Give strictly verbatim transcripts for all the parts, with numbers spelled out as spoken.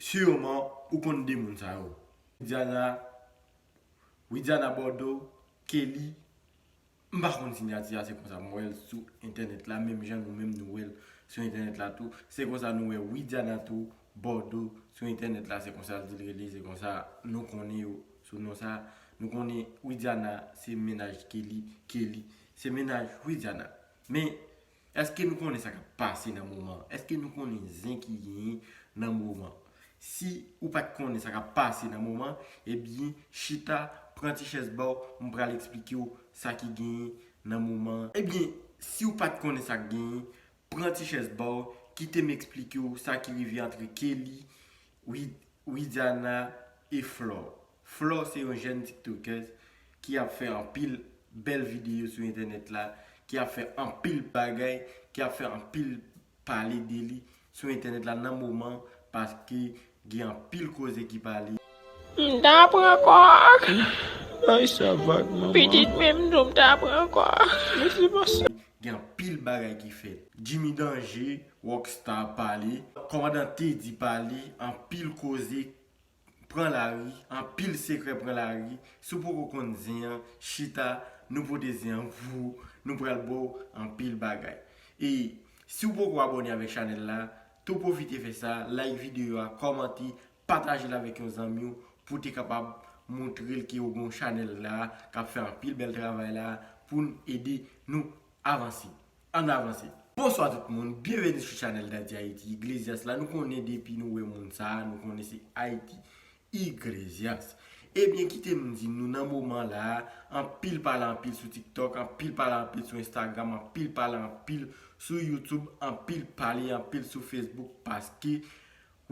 Siman ou konn de moun sa yo. Widiana, Widiana Bordeaux, Kelly, m pa konn sinyati a, se konsa m wè l sou entènèt la, menm jan nou menm nou wè l sou entènèt la tou. Se konsa nou wè Widiana tou, Bordeaux, sou entènèt la, se konsa l di l rele, se konsa nou konnen yo sou non sa. Nou konnen Widiana se mennaj Kelly, Kelly se mennaj Widiana. Men, èske nou konnen sa k ap pase nan moman an? Èske nou konnen zen ki genyen nan moman an? Si ou pa t konnen sa k ap pase nan moman an, ebyen, chita, pran ti chèz ba w, m pral eksplike w sa ki genyen nan moman an. Ebyen, si w pa t konnen sa k genyen, pran ti chèz ba w, kite m eksplike w sa ki rive antre Kelly, Wi-, Widiana e Flore. Flore se yon jèn tiktokèz ki ap fè anpil bèl videyo sou entènèt la, ki ap fè anpil bagay, ki ap fè anpil pale de li sou entènèt la nan moman, paske gen anpil koze ki pale. M ta pran kòk. Ay, sa vag, manman. Pitit menm tou, m ta pran kòk. Men se pa sa. Gen anpil bagay ki fèt. Jimmy Danger, Rockstar pale. Kòmandan Teddy pale. Anpil koze pran lari. Anpil sekrè pran lari. Si w poko konn zen an, chita, nou pote zen an pou ou. Nou pral ba w anpil bagay. E si w poko abòne avèk chanèl la, tou pwofite fè sa, like videyo a, kòmante, pataje l avèk yon zanmi w pou te kapab montre l ke w gen yon chanèl la k ap fè anpil bèl travay la pou n ede nou avanse. Ann avanse. Bonswa tout moun, byenveni sou chanèl Daddy Haïti Iglesias la. Nou konnen depi nou wè moun sa a, nou konnen se Haïti Iglesias. Ebyen, kite m di nou nan moman la, anpil pale anpil sou TikTok, anpil pale anpil sou Instagram, anpil pale anpil sou YouTube, anpil pale anpil sou Facebook, paske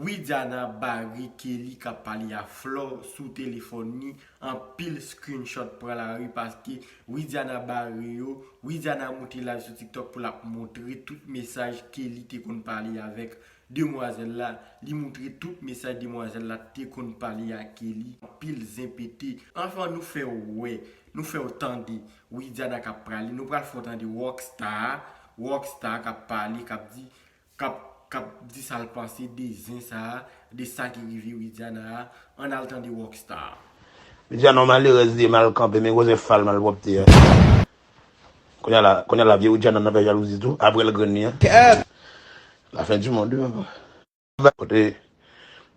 Widiana bare Kelly k ap pale a Flore sou telefòn li. Anpil screenshot pran lari paske Widiana bare yo. Widiana moute live sou TikTok pou l ap montre tout mesaj Kelly te konn pale avèk demwazèl la. Li montre tout mesaj demwazèl la te konn pale a Kelly. Anpil zen pete. Anvan nou fè w wè, nou fè w tande Widiana k ap pale, nou pral fè w tande Rockstar. Rockstar k ap pale, k ap di k ap, k ap di sa l panse de zen sa a, de sa ki rive Widiana a. Ann al tande Rockstar. Widiana yon malerèz li ye, mal kanpe, men koze fal malpwòpte a. Kounye a la, kounye a la, vye Widiana nan fè jalouzi tou, apre l grenn li an. Kèt! La fin du monde, wi, papa. Kote,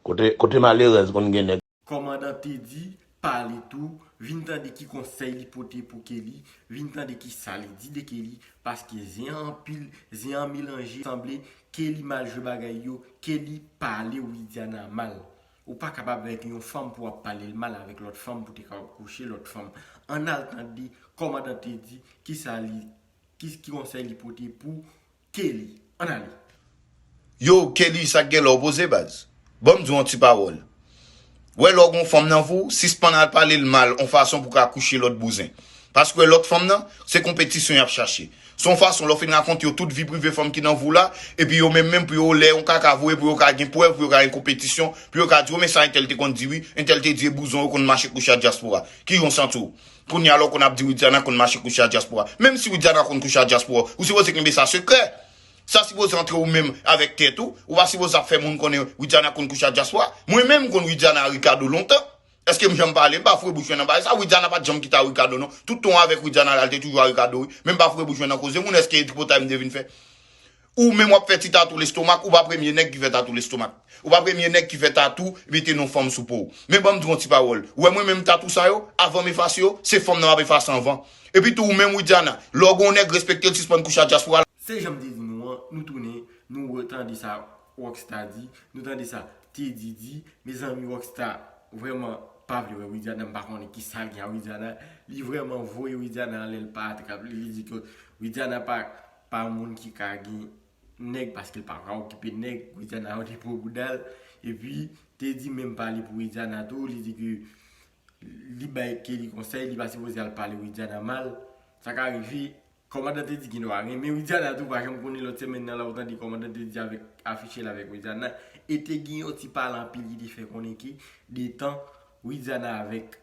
kote, kote malerèz konn gen nèg. Kòmandan Teddy pale tou, vin tande ki konsèy li pote pou Kelly, vin tande ki sa li di de Kelly, paske zen an anpil, zen an melanje, sanble Kelly mal jwe bagay yo, Kelly pale Widiana mal. Ou pa kapab avèk yon fanm pou w ap pale l mal avèk lòt fanm, pou te kapab kouche lòt fanm. Ann al tande kòmandan Teddy ki sa li, ki, ki konsèy li pote pou Kelly. Ann ale. Yo, Kelly, sa k gen la w poze, baz? Ban m di w yon ti pawòl. Wè, lè w gen yon fanm nan vi w, sispann al pale l mal yon fason pou w ka kouche lòt bouzen. Paske lòt fanm nan, se konpetisyon y ap chache. Se yon fason lè w fin rakonte yo tout vi prive fanm ki nan vi w la, epi yo menm menm pou yo lè yon kaka voye, pou yo ka gen prèv, pou yo ka gen konpetisyon, pou yo ka di, o, men sa entèl te konn di wi, entèl te di e bouzen yo konn mache kouche ak dyaspora. Kijan w santi w? Kounye a la w konn ap di Widiana konn mache kouche ak dyaspora. Menm si Widiana konn kouche ak dyaspora, ou sipoze kenbe sa sekrè. Sa sipoze antre ou menm avèk tèt ou. Ou pa sipoze ap fè moun konnen Widiana konn kouche ak dyaspora. Mwen menm m konn Widiana a Ricardo lontan. Èske m janm pale? M pa foure bouch mwen nan bagay sa. Widiana pa t janm kite a Ricardo non. Tout tan w avèk Widiana la, l te toujou a Ricardo wi. Men m pa foure bouch mwen nan koze moun. Èske tripotay m te vin fè? Ou menm w ap fè ti tatou lestomak, ou pa premye nèg ki fè tatou lestomak. Ou pa premye nèg ki fè tatou, mete non fanm sou po w. Men ban m di w yon ti pawòl. Ou wè mwen menm tatou sa yo, avan m efase yo, se fanm nan m ap efase anvan. Epi tou ou menm Widiana, lè w gen yon nèg respekte l, sispann kouche ak dyaspora la. Se jan m te di nou an, nou tounen, nou retande sa Rockstar di, nou tande sa Teddy di. Mezanmi, Rockstar vrèman pa vle wè Widiana, m pa konnen ki sa l gen a Widiana. Li vrèman voye Widiana anlè, l pa atrap li, li di ke Widiana pa, pa moun ki ka gen nèg paske l pa ka okipe nèg, Widiana yo te pran bouda l. Epi, Teddy menm pale pou Widiana tou, li di ke li bay Kelly konsèy, li pa sipoze al pale Widiana mal. Sa ka rive, kòmandan Teddy gen dwa renmen Widiana tou, pa janm konnen lòt semèn nan la, ou tande kòmandan Teddy avèk, afiche l avèk Widiana. E te gen yon ti pale anpil ki te fè konnen ke detan Widiana avèk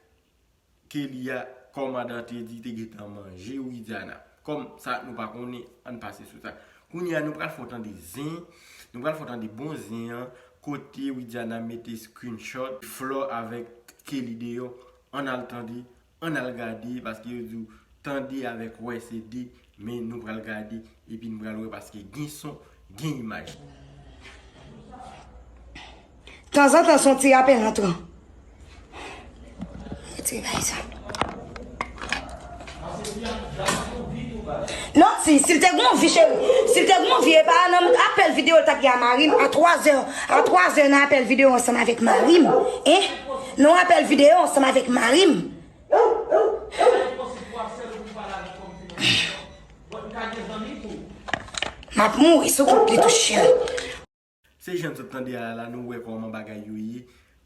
Kelly a, kòmandan Teddy te gentan manje Widiana. Kòm sa nou pa konnen, ann pase sou sa. Kounye a, nou pral fè w tande zen, nou pral fè w tande bon zen an, Kote Widiana mete screenshot Flore avèk Kelly deyò, ann al tande, ann al gade, paske yo di w tande avèk wè se de, men nou pral gade, epi nou pral wè paske gen son, gen imaj. Tanzantan se yon ti rapèl antran. Retire bagay sa. Non, si, si l te gen yon vi, cheri, si l te gen yon vi, e pa nan apèl videyo l t ap gen a mari m a twa zè, a twa zè nan apèl videyo ansanm avèk mari m, en? Nan yon apèl videyo ansanm avèk mari m. M ap mouri sou kont li tou, cheri. Se jan n sot tande a la, nou wè kòman bagay yo ye.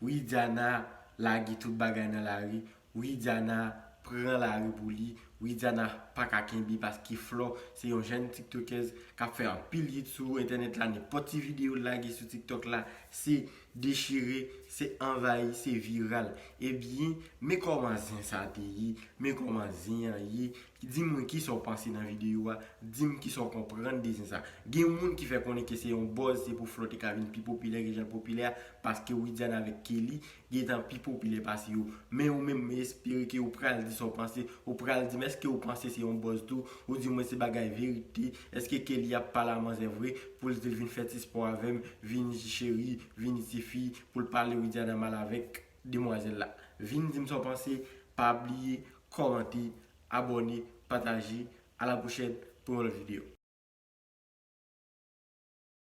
Widiana lage tout bagay nan lari. Widiana pran lari pou li. Widiana pa ka kenbe paske Flore se yon jèn tiktokèz k ap fè anpil hit sou entènèt la. Nenpòt ti videyo l lage sou TikTok la, se dechire, se anvayi, se viral. Ebyen, men kòman zen sa te ye, men kòman zen an ye. Di mwen kisa w panse nan videyo a, di m kisa w konprann de zen sa. Gen moun ki fè konnen ke se yon buzz, se pou Flore te ka vin pi popilè ke jan l popilè a, paske Widiana avèk Kelly gentan pi popilè pase yo. Men ou menm, m espere ke ou pral di sa w panse, ou pral di m èske ou panse se yon buzz tou, ou di mwen se bagay verite, èske Kelly ap pale a manzè vre, pou l di l vin fè ti spò avè m, vini cheri, vini tifi, pou l pale Widiana mal avèk demwazèl la. Vin di m sa w panse, pa bliye kòmante, abòne, pataje. A la pwochèn pou yon lòt videyo.